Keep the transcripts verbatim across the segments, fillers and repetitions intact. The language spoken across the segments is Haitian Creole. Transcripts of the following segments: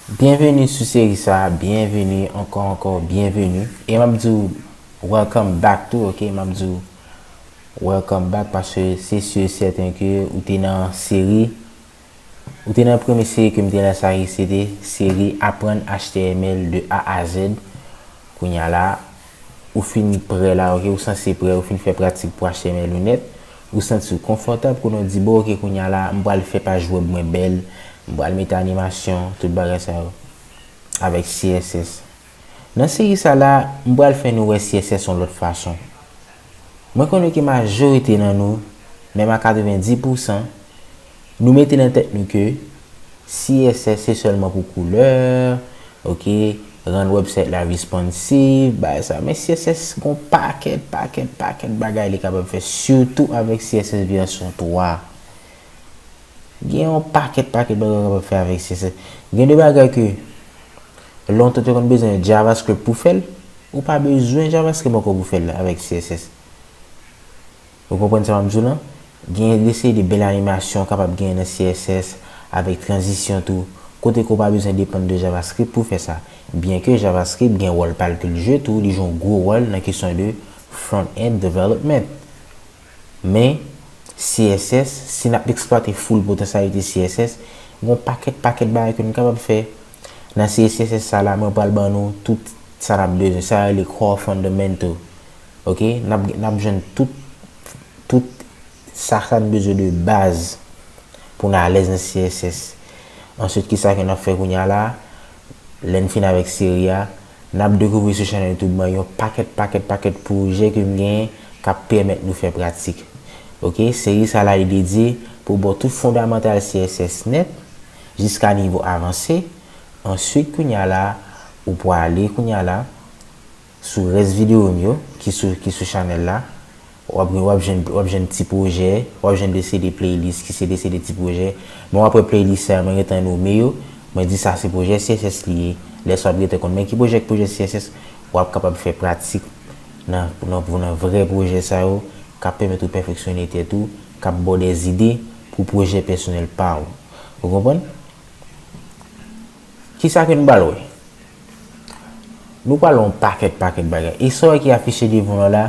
Byenveni sou seri sa, byenveni ankò, ankò, byenveni. E m ap di w welcome back tou, ok? M ap di w welcome back paske se si e sèten ke ou te nan seri, ou te nan premye seri ke m te lanse a, se te seri aprann H T M L de A a Z. Kounye a la, ou fin prè la, ok, ou sanse prè, ou fin fè pratik pou H T M L ou nèt, ou santi w konfòtab, kounye a w di, bon, ok, kounye a la, m pral fè paj wèb mwen bèl, m pral mete animasyon, tout bagay sa yo, avèk C S S. Nan seri sa la, m pral fè nou wè C S S yon lòt fason. Mwen konnen ke majorite nan nou, menm a katrevenndis pousan, nou mete nan tèt nou ke C S S se sèlman pou koulè, ok, rann website la responsive, bagay sa. Men C S S gon pakèt, pakèt, pakèt bagay li kapab fè, sitou avèk C S S vèsyon twa. Gen yon pakèt, pakèt bagay ou kapab fè avèk C S S. Gen de bagay ke lontan te konn bezwen JavaScript pou fè l, ou pa bezwen JavaScript ankò pou fè l avèk C S S. Ou konprann sa m ap di w lan? Gen de seri de bèl animasyon w kapab genyen nan C S S avèk tranzisyon tou, kote ke w pa bezwen depann de JavaScript pou fè sa. Byenke JavaScript gen wòl pa l ke l jwe tou, li jwe yon gwo wòl nan kesyon de front-end development. Men, C S S, si n ap eksplwate full potansyalite C S S, gen yon pakèt, pakèt bagay ke nou kapab fè. Nan seri C S S sa la, mwen pral ban nou tout sa n ap bezwen. Sa yo rele core fundamental. Ok? N ap, n ap jwenn tout, tout sa, sa n bezwen de baz pou n alèz nan C S S. Answit, kisa ke n ap fè kounye a la? Lè n fin avèk seri a, n ap dekouvri sou chanèl YouTube mwen yon pakèt, pakèt, pakèt pwojè ke m genyen k ap pèmèt nou fè pratik. Ok, seri sa la li dedye pou ba w tout fondamantal C S S nèt jiska nivo avanse. Answit, kounye a la, ou prale kounye a la sou rès videyo m yo ki sou, ki sou chanèl la. W ap, w ap jwenn, w ap jwenn ti pwojè, w ap jwenn de seri de playlist ki se de seri de ti pwojè. Men w ap wè playlist sa yo, mwen gentan nome yo. Mwen di sa se pwojè C S S li ye. Lè sa w ap gentan konn men ki pwojè k pwojè C S S, w ap kapab fè pratik nan, nan, nan vrè pwojè sa yo, k ap pèmèt ou pèfeksyone tèt ou, k ap ba w de zide pou pwojè pèsonèl pa w. Ou konprann? Kisa ke nou pral wè? Nou pral wè yon pakèt, pakèt bagay. E sa w wè ki afiche devan w la,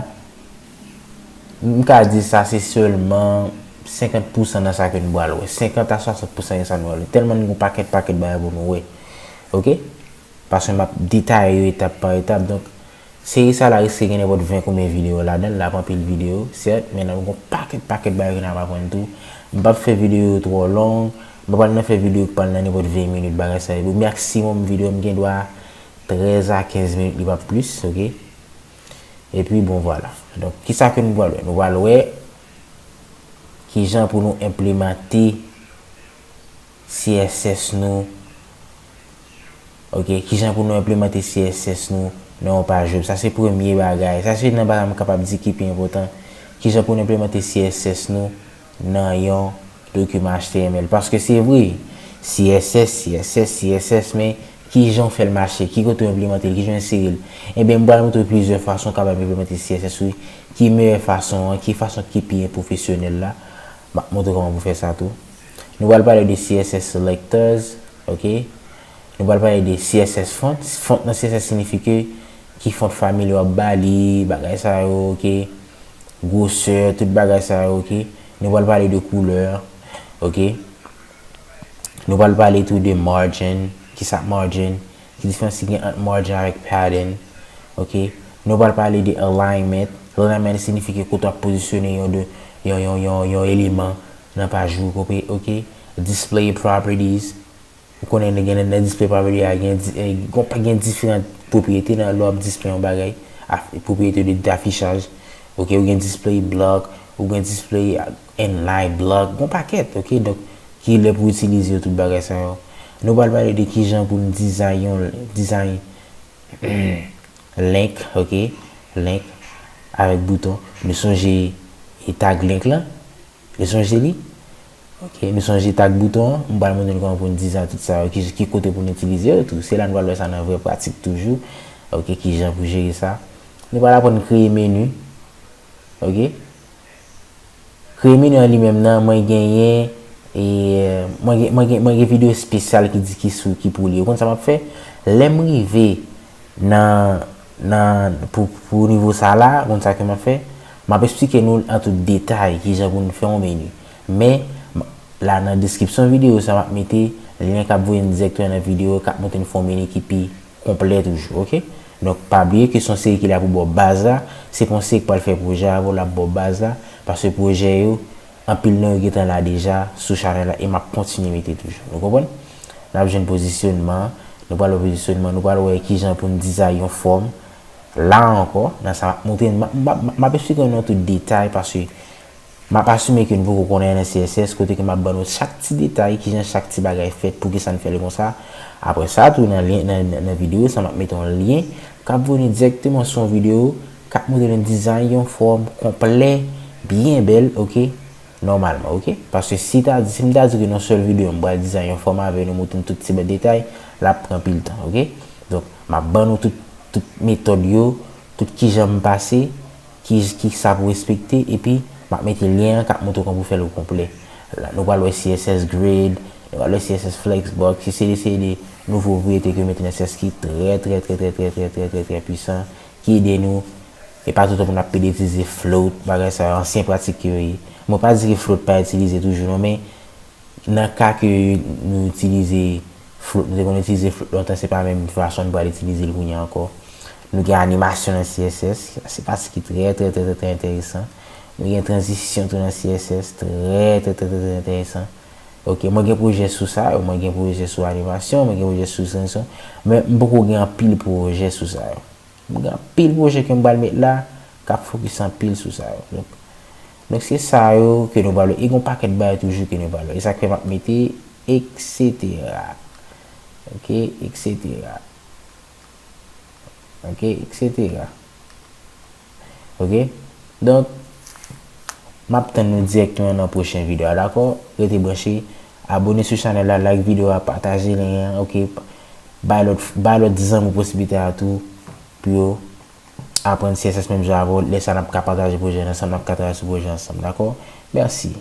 m ka di sa se sèlman senkant pousan nan sa ke nou pral wè. Senkant a swasant pousan nan sa nou pral wè. Tèlman nou gen yon pakèt, pakèt bagay pou nou wè. Ok? Paske m ap detaye yo etap pa etap. Donk, seri sa la riske gen nenpòt ven konbyen videyo ladan l, l ap anpil videyo, sèt, men n ap gen yon pakèt, pakèt bagay ke n ap aprann tou. M p ap fè videyo yo twò long, m pa pral nan fè videyo k pral nan nenpòt ven minit, bagay sa yo. Maksimòm videyo m gen dwa trèz a kenz minit, li p ap plis, ok? Epi, bon, vwala. Donk, kisa ke nou pral wè? Nou pral wè kijan pou nou enplimante C S S nou. Ok, kijan pou nou enplimante C S S nou nan yon paj wèb? Sa se premye bagay. Sa se nan bagay m kapab di ki pi enpòtan. Kijan pou nou enplimante C S S nou nan yon dokiman H T M L? Paske se vre, C S S, C S S, C S S, men kijan w fè l mache? Ki kote w enplimante l? Kijan w ensere l? Ebyen, m pral montre w plizyè fason w kapab enplimante C S S ou. Ki meyè fason an? Ki fason ki pi pwofesyonèl la? M ap montre w kòman pou w fè sa tou. Nou pral pale de C S S selectors, ok? Nou pral pale de C S S font. Font nan C S S siyifi ke ki font family w ap ba li, bagay sa yo, ok? Gwosè, tout bagay sa yo, ok? Nou pral pale de koulè, ok? Nou pral pale tou de margin, kisa margin, ki diferans ki gen ant margin avèk padding, ok? Nou pral pale de alignment. Alignment siyifi ke kote w ap pozisyone yon, de, yon, yon, yon, yon eleman nan paj ou, ok? Display properties. Ou konnen gen nan display property a, gen, di- eh, gon pa gen diferan pwopriyete nan lè w ap display yon bagay. Af- Pwopriyete de dafichaj. Ok, ou gen display block, ou gen display inline block, gon pakèt, ok? Donk, ki lè pou itilize yo, tout bagay sa yo. Nou pral pale de kijan pou n dizay yon, dizay link, ok? Link avèk bouton. Nou sonje e tag link lan? Nou sonje li? Ok, nou sonje tag bouton an? M pral montre nou kòman pou n dizay tout sa yo, ki, ki kote pou n itilize yo tou. Se la nou pral wè sa nan vrè pratik toujou. Ok, kijan pou jere sa. Nou pral aprann kreye meni. Ok? Kreye meni an li menm nan, mwen genyen E mwen gen, mwen gen, mwen gen videyo espesyal ki di ki sou ki pou li. Ou konn sa m ap fè? Lè m rive nan, nan, pou, pou nivo sa la, ou konn sa ke m ap fè? M ap esplike nou an tout detay kijan pou nou fè yon meni. Men, m- la nan deskripsyon videyo sa, m ap mete lyen k ap voye n dirèkteman nan videyo k ap montre n fè yon meni ki pi konplè toujou, oke? Donk, pa bliye ke se yon seri ki la pou ba w baz la. Se pa yon seri k pral fè pwojè avè w, l ap ba w baz la. Paske pwojè yo, anpil nan yo gentan la deja sou chanèl la e m ap kontinye mete toujou. Nou konprann? N ap jwenn pozisyonman, nou pral wè pozisyonman, nou pral wè kijan pou n dizay yon fòm. La ankò, nan sa m ap montre, m ap, m ap, m ap esplike nou tout detay paske m ap asime ke nou poko konnen anyen nan C S S, kote ke m ap ban nou chak ti detay, kijan chak ti bagay fèt, poukisa n fè l konsa. Apre sa, tou nan lyen, nan, nan, nan videyo sa, m ap mete yon lyen k ap voye nou dirèkteman sou yon videyo k ap montre nou dizay yon fòm konplè, byen bèl, oke? Nòmalman, oke? Paske si ta di, si m ta di ke nan sèl videyo m pral dizay yon fòm avè nou, montre n tout ti bèl detay, l ap pran anpil tan, oke? Donk, m ap ban nou tout, tout metòd yo, tout kijan m pase, ki, ki sa pou respekte, epi m ap mete lyen an k ap montre w kòman pou fè l o konplè. La, nou pral wè C S S Grid, nou pral wè C S S Flexbox, ki se de, se de nouvo pwopriyete ke yo mete nan C S S ki trè, trè, trè, trè pwisan, ki ede nou. E pa tout moun ap pede itilize float, bagay sa yo, ansyen pratik ke yo ye. Mwen pa di ke float pa itilize toujou non, men nan ka ke nou itilize float, nou te konn itilize float lontan, se pa menm fason nou pral itilize l kounye a ankò. Nou gen animasyon nan C S S, se pati ki trè, trè, trè, trè, trè enteresan. Nou gen tranzisyon tou nan C S S, trè, trè, trè, trè, trè enteresan. Oke, mwen gen pwojè sou sa yo, mwen gen pwojè sou animasyon, mwen gen pwojè sou tranzisyon, men m poko gen anpil pwojè sou sa yo. M gen anpil pwojè ke m pral met la, k ap fokis anpil sou sa yo. Donk, donk se sa yo ke nou pral wè. E gen yon pakèt bagay toujou ke nou pral wè. E sa k fè m ap mete, etsetera. Oke, etsetera. Oke, etsetera. Oke? Donk, m ap tann nou dirèkteman nan pwochen videyo a, dakò? Rete branche, abone sou chanèl la, like videyo a, pataje lyen an, oke? Bay lòt, bay lòt zanmi w posiblite a tou pou yo aprann C S S menm jan avè w. Lè sa, n ap ka pataje pwojè a ansanm, n ap ka travay sou pwojè ansanm, dakò? Mèsi.